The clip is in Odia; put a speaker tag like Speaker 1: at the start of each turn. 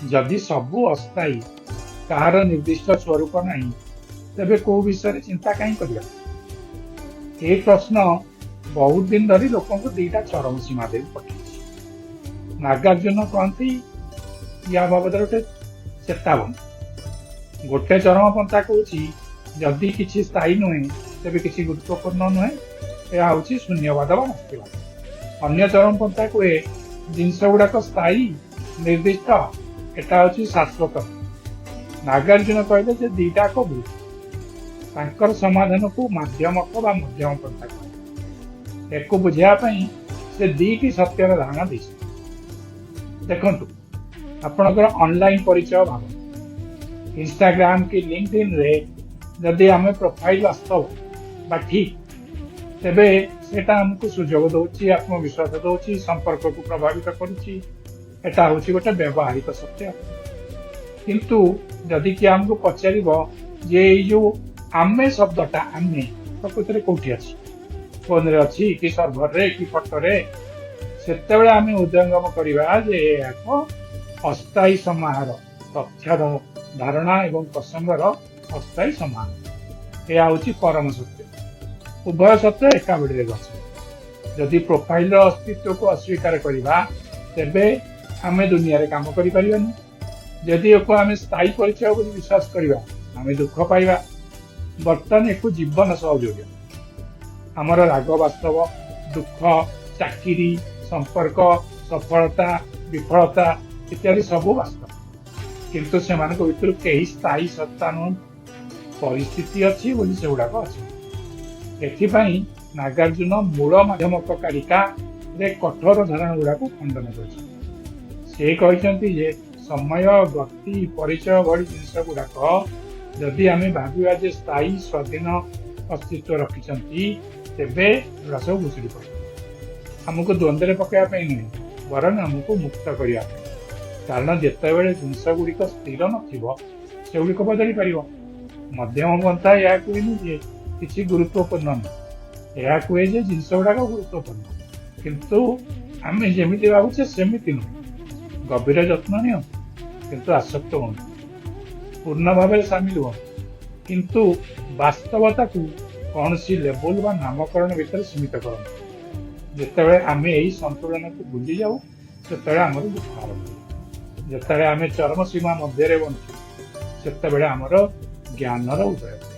Speaker 1: ଯଦି ସବୁ ଅସ୍ଥାୟୀ, କାହାର ନିର୍ଦ୍ଦିଷ୍ଟ ସ୍ୱରୂପ ନାହିଁ, ତେବେ କୋଉ ବିଷୟରେ ଚିନ୍ତା କାହିଁ କରିବା? ଏହି ପ୍ରଶ୍ନ ବହୁତ ଦିନ ଧରି ଲୋକଙ୍କୁ ଦିଟା ଚରମ ସୀମା ଦେଇ ପଠେଇଛି। ନାଗାର୍ଜୁନ କହନ୍ତି, ୟା ବାବଦରେ ଗୋଟେ ଚେତାବନୀ। ଗୋଟେ ଚରମ ପନ୍ଥା କହୁଛି, ଯଦି କିଛି ସ୍ଥାୟୀ ନୁହେଁ, ତେବେ କିଛି ଗୁରୁତ୍ୱପୂର୍ଣ୍ଣ ନୁହେଁ। ଏହା ହେଉଛି ଶୂନ୍ୟବାଦ ବା ନାସ୍ତିବାଦ। ଅନ୍ୟ ଚରମ ପନ୍ଥା କୁହେ, ଜିନିଷ ଗୁଡାକ ସ୍ଥାୟୀ, ନିର୍ଦ୍ଦିଷ୍ଟ, ଏଟା ହେଉଛି ଶାଶ୍ୱତ। ନାଗାର୍ଜୁନ କହିଲେ ଯେ ଦିଟାକ ଭୁଲ। ତାଙ୍କର ସମାଧାନକୁ ମାଧ୍ୟମକ ବା ମଧ୍ୟମ ପନ୍ଥା କୁହାଯାଏ। ଏକୁ ବୁଝିବା ପାଇଁ ସେ ଦିଟି ସତ୍ୟର ଧାରଣା ଦେଇଛନ୍ତି। ଦେଖନ୍ତୁ, ଆପଣଙ୍କର ଅନଲାଇନ ପରିଚୟ ଭାବନ୍ତୁ। ଇନଷ୍ଟାଗ୍ରାମ କି ଲିଙ୍କଡଇନରେ ଯଦି ଆମେ ପ୍ରୋଫାଇଲ ବାସ୍ତବ ବା ଠିକ, ତେବେ ସେଟା ଆମକୁ ସୁଯୋଗ ଦଉଛି, ଆତ୍ମବିଶ୍ୱାସ ଦଉଛି, ସମ୍ପର୍କକୁ ପ୍ରଭାବିତ କରୁଛି। ଏଟା ହଉଛି ଗୋଟେ ବ୍ୟବହାରିକ ସତ୍ୟ। କିନ୍ତୁ ଯଦି କିଏ ଆମକୁ ପଚାରିବ ଯେ ଏଇ ଯୋଉ ଆମେ ଶବ୍ଦଟା, ଆମେ ପ୍ରକୃତରେ କୋଉଠି ଅଛି, ଫୋନରେ ଅଛି କି ସର୍ଭରରେ କି ଫଟୋରେ, ସେତେବେଳେ ଆମେ ହୃଦୟଙ୍ଗମ କରିବା ଯେ ଏହା ଏକ ଅସ୍ଥାୟୀ ସମାହାର, ତଥ୍ୟର ଧାରଣା ଏବଂ ପ୍ରସଙ୍ଗର ଅସ୍ଥାୟୀ ସମାହାର। ଏହା ହେଉଛି ପରମ ସତ୍ୟ। ଉଭୟ ସତ୍ୟ ଏକାବେଳରେ ଅଛି। ଯଦି ପ୍ରୋଫାଇଲର ଅସ୍ତିତ୍ୱକୁ ଅସ୍ୱୀକାର କରିବା, ତେବେ ଆମେ ଦୁନିଆରେ କାମ କରିପାରିବାନି। ଯଦି ଏକୁ ଆମେ ସ୍ଥାୟୀ ପରିଚୟ ବୋଲି ବିଶ୍ୱାସ କରିବା, ଆମେ ଦୁଃଖ ପାଇବା। ବର୍ତ୍ତମାନ ଏକୁ ଜୀବନ ସହ ଯୋଡ଼ିବ। ଆମର ରାଗ ବାସ୍ତବ, ଦୁଃଖ, ଚାକିରି, ସମ୍ପର୍କ, ସଫଳତା, ବିଫଳତା ଇତ୍ୟାଦି ସବୁ ବାସ୍ତବ। କିନ୍ତୁ ସେମାନଙ୍କ ଭିତରୁ କେହି ସ୍ଥାୟୀ ସତ୍ତା ନୁହନ୍ତି। ପରିସ୍ଥିତି ଅଛି ବୋଲି ସେଗୁଡାକ ଅଛି। ଏଥିପାଇଁ ନାଗାର୍ଜୁନ ମୂଳ ମାଧ୍ୟମକ କାରିକାରେ କଠୋର ଧାରଣା ଗୁଡାକୁ ଖଣ୍ଡନ କରିଛନ୍ତି। ସେ କହିଛନ୍ତି ଯେ ସମୟ, ଗତି, ପରିଚୟ ଭଳି ଜିନିଷ ଗୁଡାକ ଯଦି ଆମେ ଭାବିବା ଯେ ସ୍ଥାୟୀ, ସ୍ୱାଧୀନ ଅସ୍ତିତ୍ୱ ରଖିଛନ୍ତି, ତେବେ ଏଗୁଡ଼ା ସବୁ ଭୁଷୁଡ଼ି ପଡ଼ିବ। ଆମକୁ ଦ୍ୱନ୍ଦ୍ୱରେ ପକାଇବା ପାଇଁ ନୁହେଁ, ବରଂ ଆମକୁ ମୁକ୍ତ କରିବା ପାଇଁ। କାରଣ ଯେତେବେଳେ ଜିନିଷ ଗୁଡ଼ିକ ସ୍ଥିର ନଥିବ, ସେଗୁଡ଼ିକ ବଦଳି ପାରିବ। ମଧ୍ୟମ ପନ୍ଥା ଏହା କୁହେନି ଯେ କିଛି ଗୁରୁତ୍ୱପୂର୍ଣ୍ଣ ନୁହେଁ। ଏହା କୁହେ ଯେ ଜିନିଷ ଗୁଡାକ ଗୁରୁତ୍ୱପୂର୍ଣ୍ଣ, କିନ୍ତୁ ଆମେ ଯେମିତି ଭାବୁଛେ ସେମିତି ନୁହେଁ। ଗଭୀର ଯତ୍ନ ନିଅନ୍ତୁ, କିନ୍ତୁ ଆସକ୍ତ ହୁଅନ୍ତୁ। ପୂର୍ଣ୍ଣ ଭାବରେ ସାମିଲ ହୁଅନ୍ତୁ, କିନ୍ତୁ ବାସ୍ତବତାକୁ କୌଣସି ଲେବୁଲ ବା ନାମକରଣ ଭିତରେ ସୀମିତ କରନ୍ତୁ। ଯେତେବେଳେ ଆମେ ଏହି ସନ୍ତୁଳନକୁ ଭୁଲି ଯାଉ, ସେତେବେଳେ ଆମର ଦୁଃଖ ଆରମ୍ଭ ହୁଏ। ଯେତେବେଳେ ଆମେ ଚରମ ସୀମା ମଧ୍ୟରେ ବଞ୍ଚୁ, ସେତେବେଳେ ଆମର ଜ୍ଞାନର ଉଦୟ ହୁଏ।